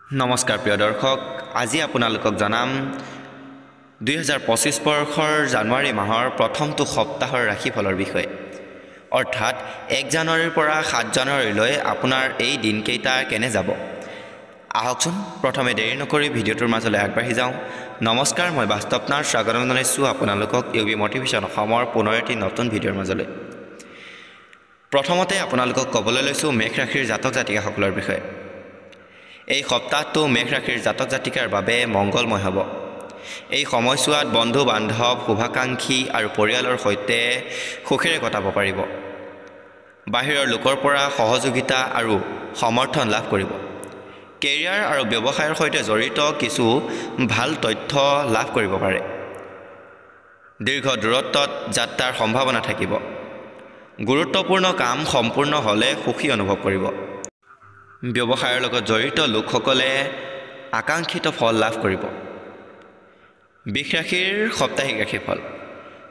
নমস্কাৰ প্ৰিয় দৰ্শক, আজি আপোনালোকক জনাম 2025 বৰ্ষৰ জানুৱাৰী মাহৰ প্ৰথমটো সপ্তাহৰ ৰাশিফলৰ বিষয়ে। অৰ্থাৎ 1 জানুৱাৰীৰ পৰা 7 জানুৱাৰীলৈ আপোনাৰ এই দিনকেইটা কেনে যাব। আহকচোন প্ৰথমে দেৰি নকৰি ভিডিঅ'টোৰ মাজলৈ আগবাঢ়ি যাওঁ। নমস্কাৰ, মই বাস্তৱ নাথ, স্বাগতম জনাইছোঁ আপোনালোকক ইউ বি মটিভেশ্যন অসমৰ পুনৰ এটি নতুন ভিডিঅ'ৰ মাজলৈ। প্ৰথমতে আপোনালোকক ক'বলৈ লৈছোঁ মেঘ ৰাশিৰ জাতক জাতিকাসকলৰ বিষয়ে। এই সপ্তাহটো মেঘ ৰাশিৰ জাতক জাতিকাৰ বাবে মংগলময় হ'ব। এই সময়ছোৱাত বন্ধু বান্ধৱ, শুভাকাংক্ষী আৰু পৰিয়ালৰ সৈতে সুখেৰে কটাব পাৰিব। বাহিৰৰ লোকৰ পৰা সহযোগিতা আৰু সমৰ্থন লাভ কৰিব। কেৰিয়াৰ আৰু ব্যৱসায়ৰ সৈতে জড়িত কিছু ভাল তথ্য লাভ কৰিব পাৰে। দীৰ্ঘ দূৰত্বত যাত্ৰাৰ সম্ভাৱনা থাকিব। গুৰুত্বপূৰ্ণ কাম সম্পূৰ্ণ হ'লে সুখী অনুভৱ কৰিব। ব্যৱসায়ৰ লগত জড়িত লোকসকলে আকাংক্ষিত ফল লাভ কৰিব। বৃষ ৰাশিৰ সাপ্তাহিক ৰাশিফল।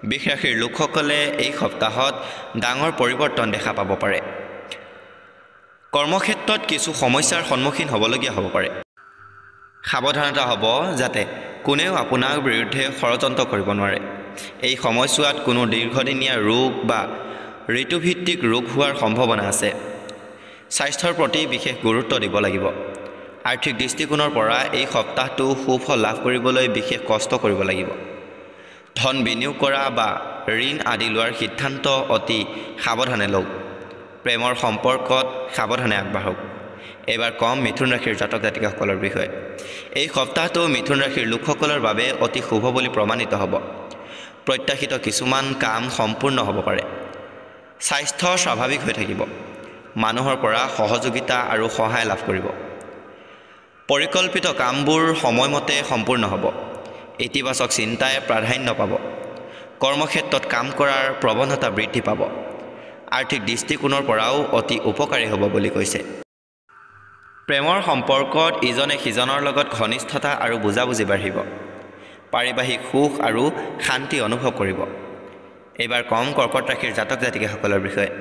বৃষ ৰাশিৰ লোকসকলে এই সপ্তাহত ডাঙৰ পৰিৱৰ্তন দেখা পাব পাৰে। কৰ্মক্ষেত্ৰত কিছু সমস্যাৰ সন্মুখীন হ'বলগীয়া হ'ব পাৰে। সাৱধানতা হ'ব যাতে কোনেও আপোনাৰ বিৰুদ্ধে ষড়যন্ত্ৰ কৰিব নোৱাৰে। এই সময়ছোৱাত কোনো দীৰ্ঘদিনীয়া ৰোগ বা ঋতুভিত্তিক ৰোগ হোৱাৰ সম্ভাৱনা আছে। স্বাস্থ্যৰ প্ৰতি বিশেষ গুৰুত্ব দিব লাগিব। আৰ্থিক দৃষ্টিকোণৰ পৰা এই সপ্তাহটো সুফল লাভ কৰিবলৈ বিশেষ কষ্ট কৰিব লাগিব। ধন বিনিয়োগ কৰা বা ঋণ আদি লোৱাৰ সিদ্ধান্ত অতি সাৱধানে লওক। প্ৰেমৰ সম্পৰ্কত সাৱধানে আগবাঢ়ক। এইবাৰ কম মিথুন ৰাশিৰ জাতক জাতিকাসকলৰ বিষয়ে। এই সপ্তাহটো মিথুন ৰাশিৰ লোকসকলৰ বাবে অতি শুভ বুলি প্ৰমাণিত হ'ব। প্ৰত্যাশিত কিছুমান কাম সম্পূৰ্ণ হ'ব পাৰে। স্বাস্থ্য স্বাভাৱিক হৈ থাকিব। মানুহৰ পৰা সহযোগিতা আৰু সহায় লাভ কৰিব। পৰিকল্পিত কামবোৰ সময়মতে সম্পূৰ্ণ হ'ব। ইতিবাচক চিন্তাই প্ৰাধান্য পাব। কৰ্মক্ষেত্ৰত কাম কৰাৰ প্ৰৱণতা বৃদ্ধি পাব। আৰ্থিক দৃষ্টিকোণৰ পৰাও অতি উপকাৰী হ'ব বুলি কৈছে। প্ৰেমৰ সম্পৰ্কত ইজনে সিজনৰ লগত ঘনিষ্ঠতা আৰু বুজাবুজি বাঢ়িব। পাৰিবাৰিক সুখ আৰু শান্তি অনুভৱ কৰিব। এইবাৰ কম কৰ্কট ৰাশিৰ জাতক জাতিকাসকলৰ বিষয়ে।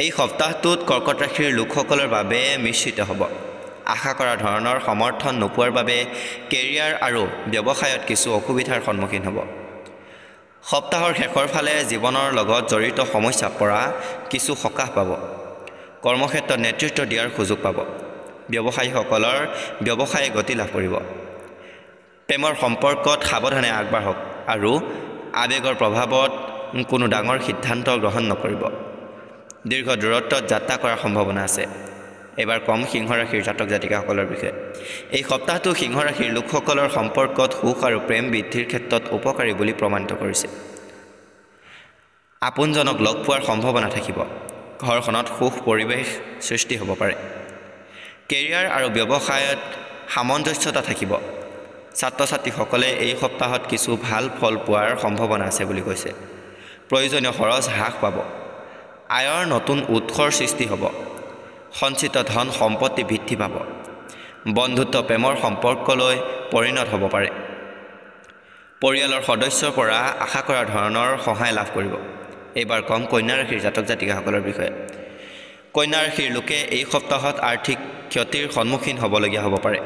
এই সপ্তাহটোত কৰ্কট ৰাশিৰ লোকসকলৰ বাবে মিশ্ৰিত হ'ব। আশা কৰা ধৰণৰ সমৰ্থন নোপোৱাৰ বাবে কেৰিয়াৰ আৰু ব্যৱসায়ত কিছু অসুবিধাৰ সন্মুখীন হ'ব। সপ্তাহৰ শেষৰ ফালে জীৱনৰ লগত জড়িত সমস্যাৰ পৰা কিছু সকাহ পাব। কৰ্মক্ষেত্ৰত নেতৃত্ব দিয়াৰ সুযোগ পাব। ব্যৱসায়ীসকলৰ ব্যৱসায়ে গতি লাভ কৰিব। প্ৰেমৰ সম্পৰ্কত সাৱধানে আগবাঢ়ক আৰু আৱেগৰ প্ৰভাৱত কোনো ডাঙৰ সিদ্ধান্ত গ্ৰহণ নকৰিব। দীৰ্ঘ দূৰত্বত যাত্ৰা কৰাৰ সম্ভাৱনা আছে। এইবাৰ কম সিংহ ৰাশিৰ জাতক জাতিকাসকলৰ বিষয়ে। এই সপ্তাহটো সিংহ ৰাশিৰ লোকসকলৰ সম্পৰ্কত সুখ আৰু প্ৰেম বৃদ্ধিৰ ক্ষেত্ৰত উপকাৰী বুলি প্ৰমাণিত কৰিছে। আপোনজনক লগ পোৱাৰ সম্ভাৱনা থাকিব। ঘৰখনত সুখ পৰিৱেশ সৃষ্টি হ'ব পাৰে। কেৰিয়াৰ আৰু ব্যৱসায়ত সামঞ্জস্যতা থাকিব। ছাত্ৰ ছাত্ৰীসকলে এই সপ্তাহত কিছু ভাল ফল পোৱাৰ সম্ভাৱনা আছে বুলি কৈছে। প্ৰয়োজনীয় খৰচ হ্ৰাস পাব। আয়ৰ নতুন উৎসৰ সৃষ্টি হ'ব। সঞ্চিত ধন সম্পত্তি বৃদ্ধি পাব। বন্ধুত্ব প্ৰেমৰ সম্পৰ্কলৈ পৰিণত হ'ব পাৰে। পৰিয়ালৰ সদস্যৰ পৰা আশা কৰা ধৰণৰ সহায় লাভ কৰিব। এইবাৰ কম কন্যা ৰাশিৰ জাতক জাতিকাসকলৰ বিষয়ে। কন্যা ৰাশিৰ লোকে এই সপ্তাহত আৰ্থিক ক্ষতিৰ সন্মুখীন হ'বলগীয়া হ'ব পাৰে।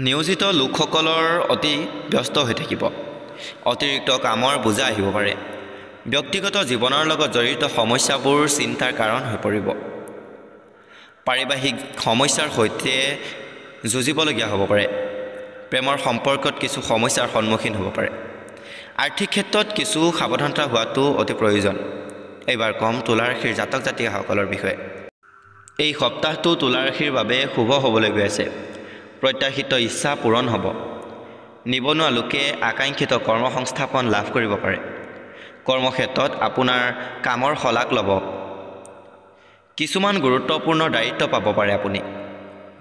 নিয়োজিত লোকসকলৰ অতি ব্যস্ত হৈ থাকিব। অতিৰিক্ত কামৰ বোজা আহিব পাৰে। ব্যক্তিগত জীৱনৰ লগত জড়িত সমস্যাবোৰ চিন্তাৰ কাৰণ হৈ পৰিব। পাৰিবাৰিক সমস্যাৰ সৈতে যুঁজিবলগীয়া হ'ব পাৰে। প্ৰেমৰ সম্পৰ্কত কিছু সমস্যাৰ সন্মুখীন হ'ব পাৰে। আৰ্থিক ক্ষেত্ৰত কিছু সাৱধানতা হোৱাটো অতি প্ৰয়োজন। এইবাৰ কম তুলা ৰাশিৰ জাতক জাতিকাসকলৰ বিষয়ে। এই সপ্তাহটো তুলা ৰাশিৰ বাবে শুভ হ'বলৈ গৈ আছে। প্ৰত্যাশিত ইচ্ছা পূৰণ হ'ব। নিবনুৱা লোকে আকাংক্ষিত কৰ্মসংস্থাপন লাভ কৰিব পাৰে। কৰ্মক্ষেত্ৰত আপোনাৰ কামৰ শলাগ ল'ব। কিছুমান গুৰুত্বপূৰ্ণ দায়িত্ব পাব পাৰে আপুনি।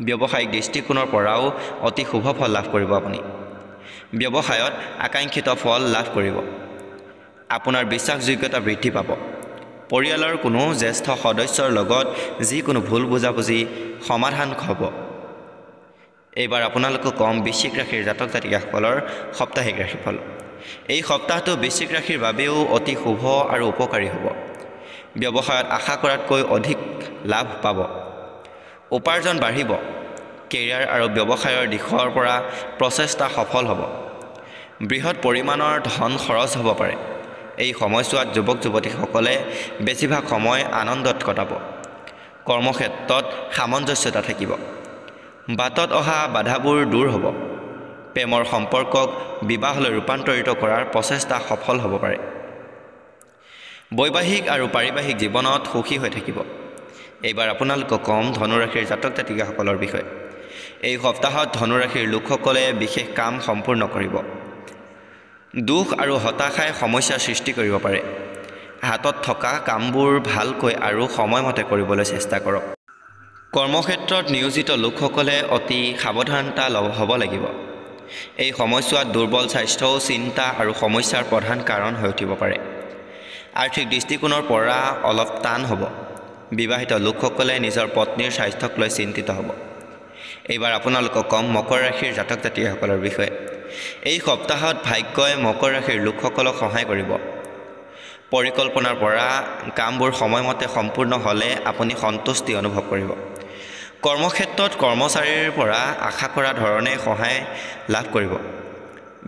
ব্যৱসায়িক দৃষ্টিকোণৰ পৰাও অতি শুভ ফল লাভ কৰিব আপুনি। ব্যৱসায়ত আকাংক্ষিত ফল লাভ কৰিব। আপোনাৰ বিশ্বাসযোগ্যতা বৃদ্ধি পাব। পৰিয়ালৰ কোনো জ্যেষ্ঠ সদস্যৰ লগত যিকোনো ভুল বুজাবুজি সমাধান হ'ব। এইবাৰ আপোনালোকক কম বৃশ্চিক ৰাশিৰ জাতক জাতিকাসকলৰ সাপ্তাহিক ৰাশিফল। এই সপ্তাহটো বৃশ্চিক ৰাশিৰ বাবেও অতি শুভ আৰু উপকাৰী হ'ব। ব্যৱসায়ত আশা কৰাতকৈ অধিক লাভ পাব। উপাৰ্জন বাঢ়িব। কেৰিয়াৰ আৰু ব্যৱসায়ৰ দিশৰ পৰা প্ৰচেষ্টা সফল হ'ব। বৃহৎ পৰিমাণৰ ধন খৰচ হ'ব পাৰে। এই সময়ছোৱাত যুৱক যুৱতীসকলে বেছিভাগ সময় আনন্দত কটাব। কৰ্মক্ষেত্ৰত সামঞ্জস্যতা থাকিব। বাটত অহা বাধাবোৰ দূৰ হ'ব। প্ৰেমৰ সম্পৰ্কক বিবাহলৈ ৰূপান্তৰিত কৰাৰ প্ৰচেষ্টা সফল হ'ব পাৰে। বৈবাহিক আৰু পাৰিবাৰিক জীৱনত সুখী হৈ থাকিব। এইবাৰ আপোনালোকক কম ধনুৰাশিৰ জাতক জাতিকাসকলৰ বিষয়ে। এই সপ্তাহত ধনুৰাশিৰ লোকসকলে বিশেষ কাম সম্পূৰ্ণ কৰিব। দুখ আৰু হতাশাই সমস্যাৰ সৃষ্টি কৰিব পাৰে। হাতত থকা কামবোৰ ভালকৈ আৰু সময়মতে কৰিবলৈ চেষ্টা কৰক। কৰ্মক্ষেত্ৰত নিয়োজিত লোকসকলে অতি সাৱধানতা হ'ব লাগিব। এই সময়ছোৱাত দুৰ্বল স্বাস্থ্যও চিন্তা আৰু সমস্যাৰ প্ৰধান কাৰণ হৈ উঠিব পাৰে। আৰ্থিক দৃষ্টিকোণৰ পৰা অলপ টান হ'ব। বিবাহিত লোকসকলে নিজৰ পত্নীৰ স্বাস্থ্যক লৈ চিন্তিত হ'ব। এইবাৰ আপোনালোকক কম মকৰ ৰাশিৰ জাতক জাতিকাসকলৰ বিষয়ে। এই সপ্তাহত ভাগ্যই মকৰ ৰাশিৰ লোকসকলক সহায় কৰিব। পৰিকল্পনাৰ পৰা কামবোৰ সময়মতে সম্পূৰ্ণ হ'লে আপুনি সন্তুষ্টি অনুভৱ কৰিব। কৰ্মক্ষেত্ৰত কৰ্মচাৰীৰ পৰা আশা কৰা ধৰণে সহায় লাভ কৰিব।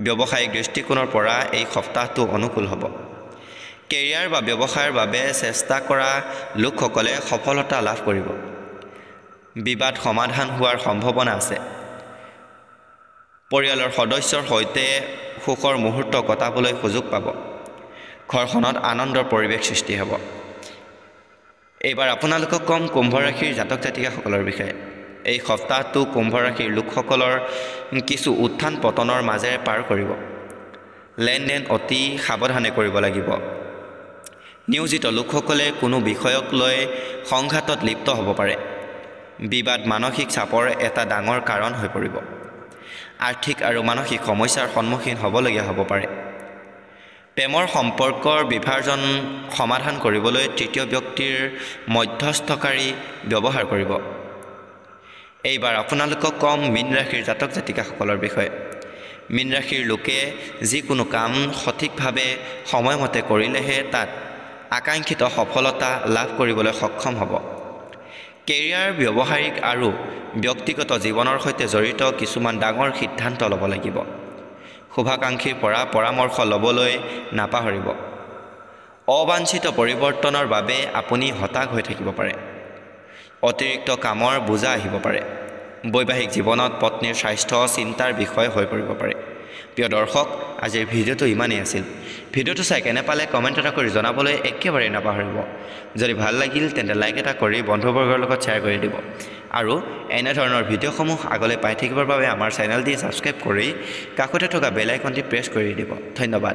ব্যৱসায়িক দৃষ্টিকোণৰ পৰা এই সপ্তাহটো অনুকূল হ'ব। কেৰিয়াৰ বা ব্যৱসায়ৰ বাবে চেষ্টা কৰা লোকসকলে সফলতা লাভ কৰিব। বিবাদ সমাধান হোৱাৰ সম্ভাৱনা আছে। পৰিয়ালৰ সদস্যৰ সৈতে সুখৰ মুহূৰ্ত কটাবলৈ সুযোগ পাব। ঘৰখনত আনন্দৰ পৰিৱেশ সৃষ্টি হ'ব। এইবাৰ আপোনালোকক কম কুম্ভ ৰাশিৰ জাতক জাতিকাসকলৰ বিষয়ে। এই সপ্তাহটো কুম্ভ ৰাশিৰ লোকসকলৰ কিছু উত্থান পতনৰ মাজেৰে পাৰ কৰিব। লেনদেন অতি সাৱধানে কৰিব লাগিব। নিয়োজিত লোকসকলে কোনো বিষয়ক লৈ সংঘাতত লিপ্ত হ'ব পাৰে। বিবাদ মানসিক চাপৰ এটা ডাঙৰ কাৰণ হৈ পৰিব। আৰ্থিক আৰু মানসিক সমস্যাৰ সন্মুখীন হ'বলগীয়া হ'ব পাৰে। প্ৰেমৰ সম্পৰ্কৰ বিভাজন সমাধান কৰিবলৈ তৃতীয় ব্যক্তিৰ মধ্যস্থকাৰী ব্যৱহাৰ কৰিব। এইবাৰ আপোনালোকক কম মীন ৰাশিৰ জাতক জাতিকাসকলৰ বিষয়ে। মীন ৰাশিৰ লোকে যিকোনো কাম সঠিকভাৱে সময়মতে কৰিলেহে তাত আকাংক্ষিত সফলতা লাভ কৰিবলৈ সক্ষম হ'ব। কেৰিয়াৰ, ব্যৱহাৰিক আৰু ব্যক্তিগত জীৱনৰ সৈতে জড়িত কিছুমান ডাঙৰ সিদ্ধান্ত ল'ব লাগিব। শুভাকাংক্ষীৰ পৰা পৰামৰ্শ ল'বলৈ নাপাহৰিব। অবাঞ্ছিত পৰিৱৰ্তনৰ বাবে আপুনি হতাশ হৈ থাকিব পাৰে। অতিৰিক্ত কামৰ বোজা আহিব পাৰে। বৈবাহিক জীৱনত পত্নীৰ স্বাস্থ্য চিন্তাৰ বিষয় হৈ পৰিব পাৰে। প্ৰিয় দৰ্শক, আজিৰ ভিডিঅ'টো ইমানেই আছিল। ভিডিঅ'টো চাই কেনে পালে কমেণ্ট এটা কৰি জনাবলৈ একেবাৰে নাপাহৰিব। যদি ভাল লাগিল তেন্তে লাইক এটা কৰি বন্ধুবৰ্গৰ লগত শ্বেয়াৰ কৰি দিব আৰু এনেধৰণৰ ভিডিঅ'সমূহ আগলৈ পাই থাকিবৰ বাবে আমাৰ চেনেলটি ছাবস্ক্ৰাইব কৰি কাষতে থকা বেল আইকনটি প্ৰেছ কৰি দিব। ধন্যবাদ।